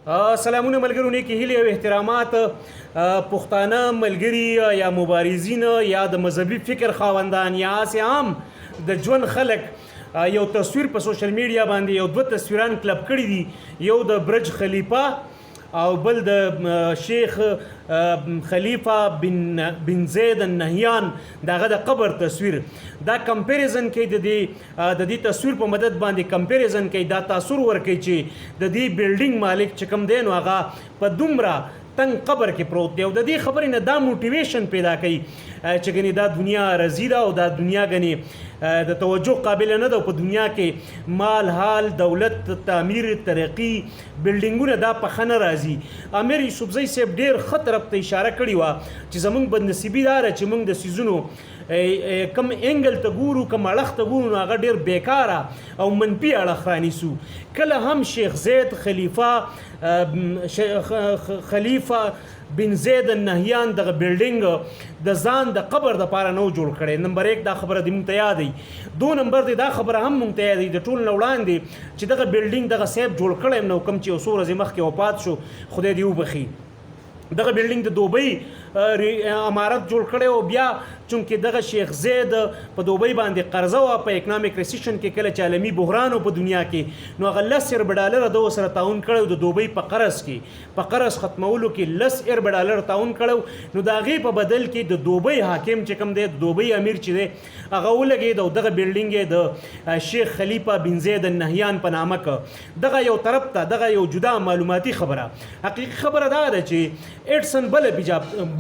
سلامونه ملګرو، نیکې هیلې او احترامات. پښتانه ملګري یا مبارزین یا د مذهبي فکر خاوندان یا هسې عام د ژوند خلک یو تصویر په سوشل میډیا باندې، یو دوه تصویران کلب کړي دي، یو د برج خلیفه او بل د شیخ خلیفہ بن زید النهیان دغه د قبر تصویر. دا کمپیریزن کوي، د دې تصویر په مدد باندې کمپیریزن کوي، دا تاثر ورکوي چې د دې بلډینګ مالک چې کوم دی نو هغه په دومره تنګ قبر کې پروت دی، او د دې خبرې نه دا موټیویشن پیدا کوي چې ګنې دا دنیا عارضي ده او دا دنیا ګنې د توجه قابل نه ده، په دنیا کې مال، حال، دولت، تعمیر، ترقی، بلډینګونه دا په خنه راځي. امیر یوسفزی صاحب ډیر ښه طرف ته اشاره کړې وه چې زمونږ بدنصیبي داره چې مونږ د سیزونو کم انګل ته ګورو، کم اړخ ته ګورو، نو هغه ډیر بیکاره او منفي اړخ رانیسو. کله هم شیخ زید خلیفہ، خلیفہ بن زید النهیان دغه بلډینګ د ځان د قبر د پاره نو جوړ کړي. نمبر 1 دا خبره د مونږ ته یادې، دو نمبر دی دا خبره هم مونږ ته یادې د ټول نه وړاندې چې دغه بلډینګ دغه صاحب جوړ کړی نو کم چې اوس ورځې مخکې وفات شو، خدای دې وبخي، دغه بلډینګ د دوبۍ امارت جوړ کړی او بیا چونکه دغه شیخ زید په دوبۍ باندې قرضه وه، په اکنامیک ریسیشن کې کله چې عالمي بحران په دنیا کې، نو هغه 10 ارب ډالر د سره تعاون کړی، د دوبۍ په قرض کې، په قرض ختمولو کې 10 ارب ډالر تعاون کړو. نو د هغې په بدل کې د دوبۍ حاکم چې کوم دی، د دوبۍ امیر چې دی، هغه ولګېد او دغه بلډینګ د شیخ خلیفہ بن زید النهیان په نامه که. دغه یو طرف ته، دغه یو جدا معلوماتي خبره. حقیقي خبره دا ده چې ایډسن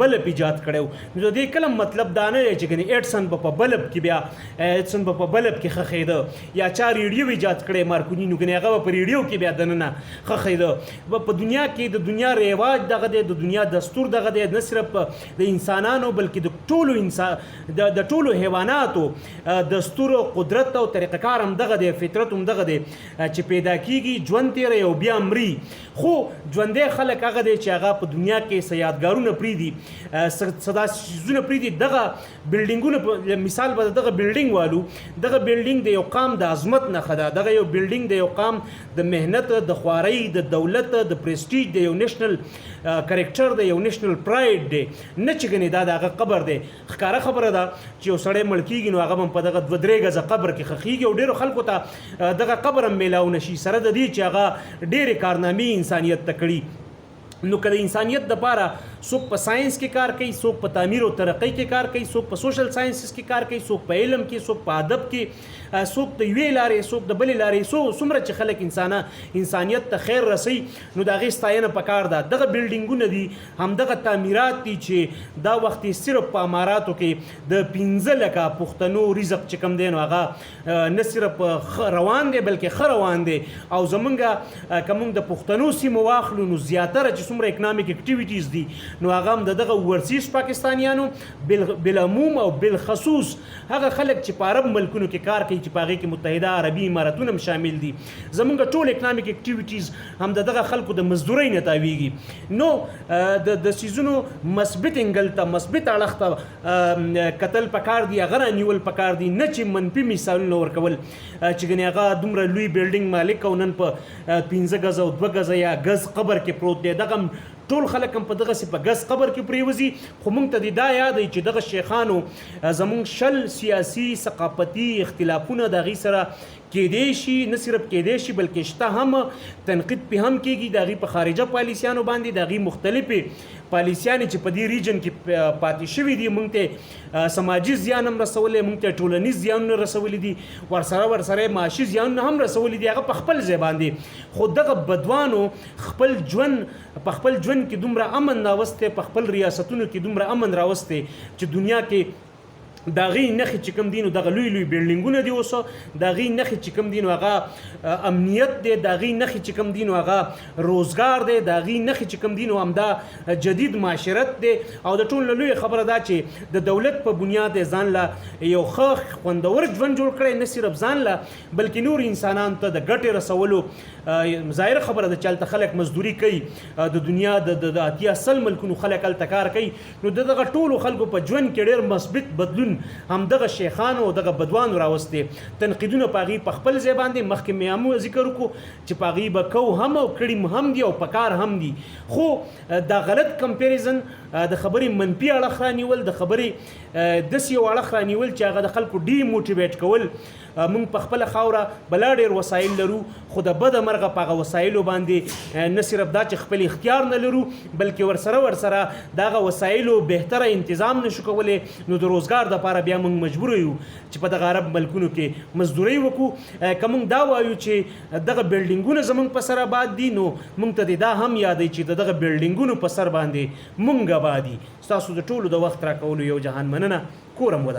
بلب ایجاد کړو، نو د دې کلم مطلب دا نه دی چې ګنې ایډسن به په بلب کې خخېده، یا چا ریډیو ایجاد کړی مارکونی، نو ګنې هغه په ریډیو کې بیا دننه خخېده. په دنیا کې د دنیا رواج دغه دی، د دنیا دستور دغه دی، نه صرف د انسانانو بلکې د ټولو انسان د ټولو حیواناتو دستور او قدرت او طریقه کار هم دغه دی، فطرت هم دغه دی چې پیدا کیږي، ژوند تیری او بیا مري. خو ژوندی خلک هغه دی چې هغه په دنیا کې څه یادګارونه پریږدي، څه داسې څیزونه پریږدي. دغه بلډینګونه، مثال به دغه بلډینګ والو، دغه بلډینګ د یو قام د عظمت نښه ده، دغه یو بلډینګ د یو قام د مهنت، د خوارۍ، د دولت، د پریسټیج، د یو نېشنل کریکټر، د یو نېشنل پراید دی، نه چې ګنې دا د هغه قبر دی. ښکاره خبره ده چې یو سړی مړ کیږي نو هغه هم په دغه دوه درې ګزه قبر کې ښخیږي او ډېرو خلکو ته دغه قبر هم میلاو نشي، سره د دې چې هغه ډېرې کارنامې انسانیت ته کړي. نو که د انسانیت د پاره څوک په ساينس کې کار کوي، څوک په تعمیر او ترقۍ کې کار کوي، څوک په سوشل ساينسز کې کار کوي، څوک په علم کې، څوک په ادب کې، څوک د یوې لارې، څوک د بلې لارې، څو څومره چې خلک انسانیت ته خیر رسي نو د هغې ستاینه پکار ده. دغه بلډینګونه دي، همدغه تعمیرات دي چې دا وخت صرف په اماراتو کې د 5 لکه پښتنو رزق چې کوم دی نو هغه نه صرف روان دی بلکې ښه روان دی. او زمونږ که مونږ د پښتنو سیمو واخلو نو زیاتره چې څومره اکنامیک اکټیویټیز دي نو هغه هم د دغه اوورسیز پاکستانیانو بالعموم او بالخصوص هغه خلک چې په عرب ملکونو کې کار کوي، چې په هغې کې متحده عربي اماراتونه هم شامل دي، زمونږ ټول اکنامیک اکټیویټیز هم د دغه خلکو د مزدورۍ نه تاویږي. نو د سیزونو مثبت انګل ته، مثبت اړخ ته کتل پکار دي، هغه رانیول پکار دي، نه چې منفي مثالونه ورکول چې ګنې هغه دومره لوی بلډینګ مالک او نن په 5 ګزه او 2 ګزه یا ګز قبر کې پروت دی. دغه ټول خلک هم په دغسې په ګز قبر کې پریوځي، خو مونږ ته دې دا یاد چې دغه شیخانو زمونږ 20 سیاسي ثقافتي اختلافونه د هغې سره کېدی شي، نه صرف کېدی شي بلکې شته هم، تنقید پې هم کېږي، د هغې په خارجه پالیسیانو باندې، د هغې مختلفې پالیسیانې چې په دې ریجن کې پاتې شوې دي، مونږ ته سماجي زیان هم رسولی، مونږ ته ټولنیز زیانونه رسولي دي، ورسره معاشي زیانونه هم رسولي دي، هغه په خپل ځای باندې. خو دغه بدوانو خپل ژوند، په خپل ژوند کې دومره امن راوستی، په خپل ریاستونو کې دومره امن راوستی چې دنیا کې د هغې نښې چې کوم دي نو دغه لوی لوی بلډینګونه دي. اوس د هغې نښې چې کوم دي نو هغه امنیت دی، د هغې نښې چې کوم دي نو هغه روزګار دی، د هغې نښې چې کوم دي نو همدا جدید معاشرت دی. او د ټولو نه لویه خبره دا چې د دولت په بنیاد ځان له یو ښه خوندور ژوند جوړ کړی، نه صرف ځان له بلکې نور انسانانو ته د ګټې رسولو. ظاهره خبره ده چې هلته خلک مزدوري کوي، د دنیا د 80 100 ملکونو خلک هلته کار کوي، نو د دغه ټولو خلکو په ژوند کې ډېر مثبت بدلون همدغه شیخانو او دغه بدوانو راوستي. تنقیدونه په هغوی په خپل ځای باندې، مخکې مې هم ذکر وکړو چې په هغوی به کو هم او کړي هم دي او پکار هم دي، خو دا غلط کمپیریزن، د خبرې منفي اړخ رانیول، د خبرې داسې یو اړخ رانیول چې هغه د خلکو ډي موټیویټ کول. موږ په خپله خاوره بلا ډېر وسایل لرو، خو د بده مرغه په هغه وسایلو باندې نه صرف دا چې خپل اختیار نه لرو، بلکې ورسره د هغه وسایلو بهتره انتظام نشو کولی. نو د روزګار دپاره بیا موږ مجبور یو چې په دغه عرب ملکونو کې مزدوري وکړو. که موږ دا وایو چې دغه بلډینګونه زموږ په سر آباد دي، نو موږ ته دې دا هم یادوي چې د دغه بلډینګونو په سر باندې مونږ آباد دي. ستاسو د ټولو د وخت راکولو یو جهان مننه. کورم ودان.